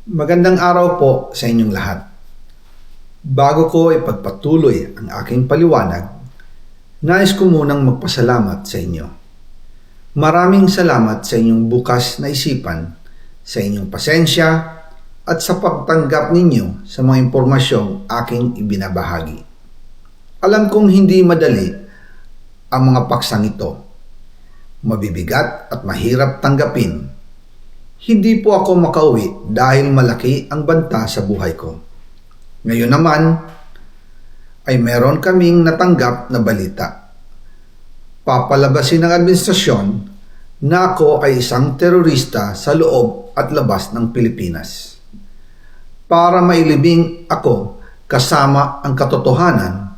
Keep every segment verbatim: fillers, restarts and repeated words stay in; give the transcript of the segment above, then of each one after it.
Magandang araw po sa inyong lahat. Bago ko ipagpatuloy ang aking paliwanag, nais ko munang magpasalamat sa inyo. Maraming salamat sa inyong bukas na isipan, sa inyong pasensya, at sa pagtanggap ninyo sa mga impormasyong aking ibinabahagi. Alam kong hindi madali ang mga paksang ito. Mabibigat at mahirap tanggapin. Hindi po ako makauwi dahil malaki ang banta sa buhay ko. Ngayon naman, ay meron kaming natanggap na balita. Papalabasin ng administrasyon na ako ay isang terorista sa loob at labas ng Pilipinas. Para mailibing ako kasama ang katotohanan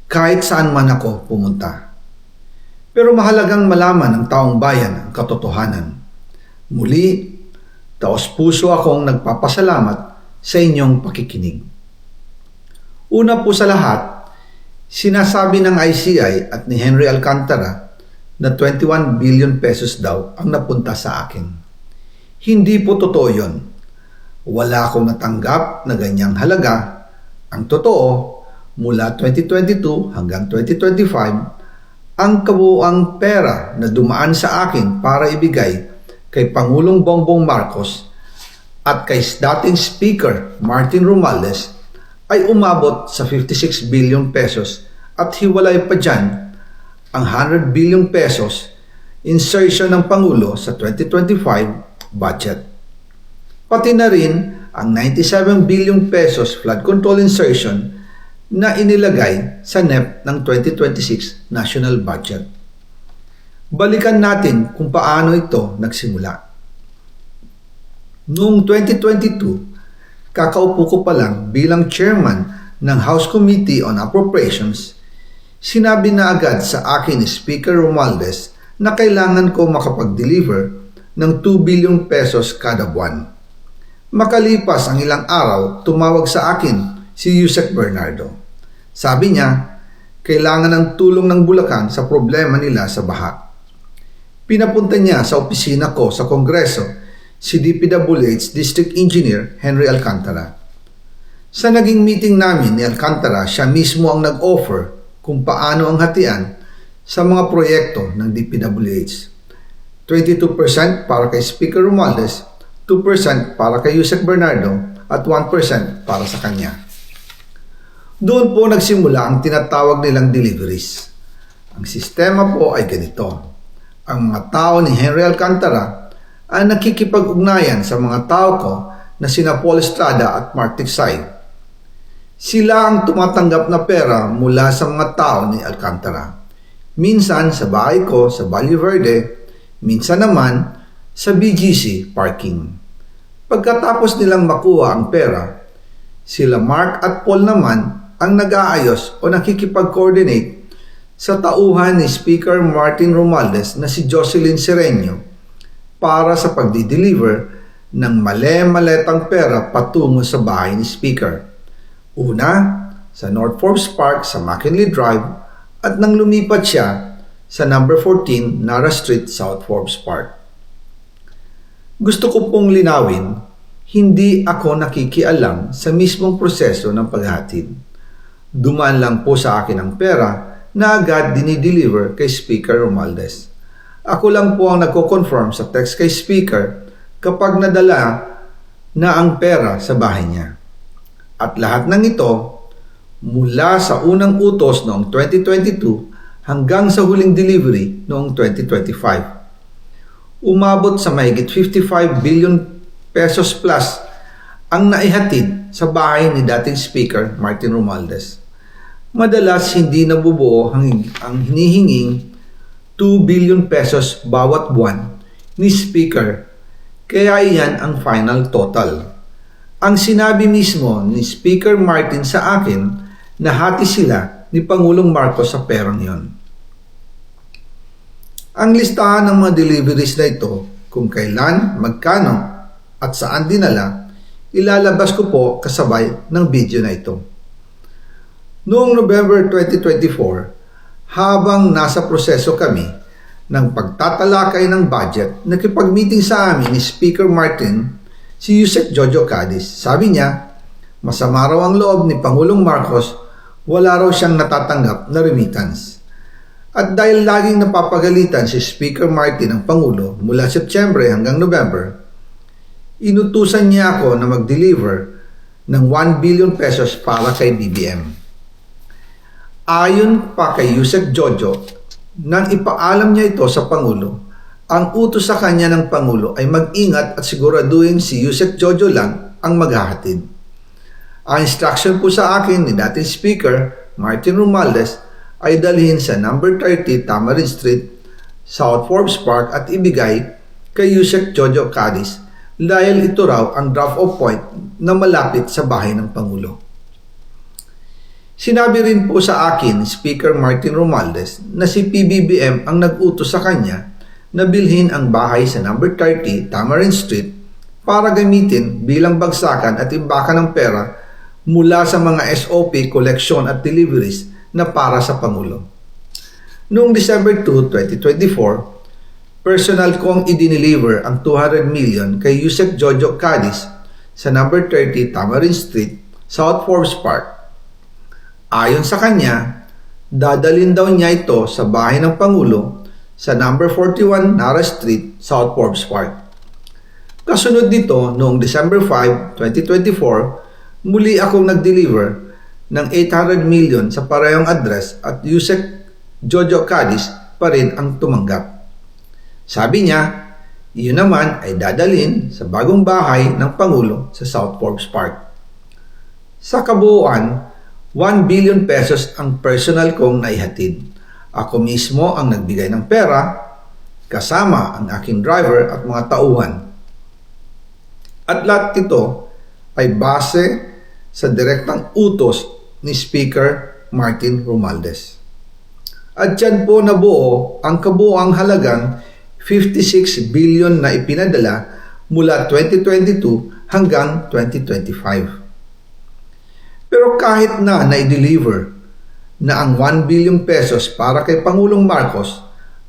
kahit saan man ako pumunta. Pero mahalagang malaman ng taong bayan ang katotohanan. Muli, taos-puso akong nagpapasalamat sa inyong pakikinig. Una po sa lahat, sinasabi ng I C I at ni Henry Alcantara na twenty-one billion pesos daw ang napunta sa akin. Hindi po totoo yun. Wala akong natanggap na ganyang halaga. Ang totoo, mula twenty twenty-two hanggang twenty twenty-five, ang kabuuang pera na dumaan sa akin para ibigay kay Pangulong Bongbong Marcos at kay dating Speaker Martin Romualdez ay umabot sa fifty-six billion pesos at hiwalay pa dyan ang hundred billion pesos insertion ng Pangulo sa twenty twenty-five budget. Pati na rin ang ninety-seven billion pesos flood control insertion na inilagay sa nep ng twenty twenty-six national budget. Balikan natin kung paano ito nagsimula. Noong twenty twenty-two, kakaupo ko pa lang bilang chairman ng House Committee on Appropriations, sinabi na agad sa akin ni Speaker Romualdez na kailangan ko makapag-deliver ng two billion pesos kada buwan. Makalipas ang ilang araw, tumawag sa akin si Usec Bernardo. Sabi niya, kailangan ng tulong ng Bulacan sa problema nila sa baha. Pinapunta niya sa opisina ko sa Kongreso si D P W H District Engineer Henry Alcantara. Sa naging meeting namin ni Alcantara, siya mismo ang nag-offer kung paano ang hatian sa mga proyekto ng D P W H. Twenty-two percent para kay Speaker Romualdez, two percent para kay Usec Bernardo, at one percent para sa kanya. Doon po nagsimula ang tinatawag nilang deliveries. Ang sistema po ay ganito. Ang mga tao ni Henry Alcantara ang nakikipag-ugnayan sa mga tao ko na sina Paul Estrada at Mark Tiksay. Sila ang tumatanggap na pera mula sa mga tao ni Alcantara. Minsan sa bahay ko sa Valle Verde, minsan naman sa B G C parking. Pagkatapos nilang makuha ang pera, sila Mark at Paul naman ang nag-aayos o nakikipag-coordinate sa tauhan ni Speaker Martin Romualdez na si Jocelyn Sereno para sa pagdi-deliver ng male-maletang pera patungo sa bahay ni Speaker. Una, sa North Forbes Park sa McKinley Drive at nang lumipat siya sa number fourteen Nara Street, South Forbes Park. Gusto ko pong linawin, hindi ako nakikialam sa mismong proseso ng paghatid. Dumaan lang po sa akin ang pera na agad dinideliver kay Speaker Romualdez. Ako lang po ang nagko-confirm sa text kay Speaker kapag nadala na ang pera sa bahay niya. At lahat ng ito, mula sa unang utos noong twenty twenty-two hanggang sa huling delivery noong twenty twenty-five. Umabot sa mahigit fifty-five billion pesos plus ang naihatid sa bahay ni dating Speaker Martin Romualdez. Madalas hindi nabubuo ang, ang hinihinging two billion pesos bawat buwan ni Speaker, kaya iyan ang final total. Ang sinabi mismo ni Speaker Martin sa akin, nahati sila ni Pangulong Marcos sa perang yon. Ang listahan ng mga deliveries na ito, kung kailan, magkano, at saan dinala, ilalabas ko po kasabay ng video na ito. Noong November twenty twenty-four, habang nasa proseso kami ng pagtatalakay ng budget, nakipag-meeting sa amin ni Speaker Martin si Usec Jojo Cadiz. Sabi niya, masama raw ang loob ni Pangulong Marcos, wala raw siyang natatanggap na remittance. At dahil laging napapagalitan si Speaker Martin ang Pangulo mula Setyembre hanggang November, inutusan niya ako na mag-deliver ng one billion pesos para kay B B M. Ayon pa kay Usec Jojo, nang ipaalam niya ito sa Pangulo, ang utos sa kanya ng Pangulo ay mag-ingat at siguraduhin si Usec Jojo lang ang maghahatid. Ang instruction po sa akin ni dating Speaker Martin Romualdez ay dalhin sa number thirty Tamarind Street, South Forbes Park at ibigay kay Usec Jojo Cadiz dahil ito raw ang drop-off point na malapit sa bahay ng Pangulo. Sinabi rin po sa akin ni Speaker Martin Romualdez na si P B B M ang nag-utos sa kanya na bilhin ang bahay sa number thirty Tamarind Street para gamitin bilang bagsakan at imbakan ng pera mula sa mga S O P, koleksyon at deliveries na para sa Pangulo. Noong December two, twenty twenty-four, personal kong i-deliver ang two hundred million kay Usec Jojo Cadiz sa number thirty Tamarind Street, South Forbes Park. Ayon sa kanya, dadalhin daw niya ito sa bahay ng Pangulo sa number forty-one Nara Street, South Forbes Park. Kasunod nito, noong December five, twenty twenty-four, muli akong nag-deliver ng eight hundred million sa parehong address at Usec Jojo Cadiz pa rin ang tumanggap. Sabi niya, iyon naman ay dadalhin sa bagong bahay ng Pangulo sa South Forbes Park. Sa kabuuan, one billion pesos ang personal kong naihatid. Ako mismo ang nagbigay ng pera, kasama ang aking driver at mga tauhan. At lahat ito ay base sa direktang utos ni Speaker Martin Romualdez. At dyan po nabuo ang kabuang halagang fifty-six billion na ipinadala mula twenty twenty-two hanggang twenty twenty-five. Pero kahit na na-deliver na ang one billion pesos para kay Pangulong Marcos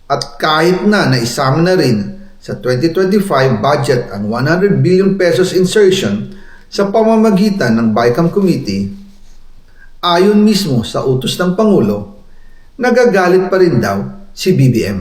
at kahit na naisama na rin sa twenty twenty-five budget ang one hundred billion pesos insertion sa pamamagitan ng BICAM Committee, ayon mismo sa utos ng Pangulo, nagagalit pa rin daw si B B M.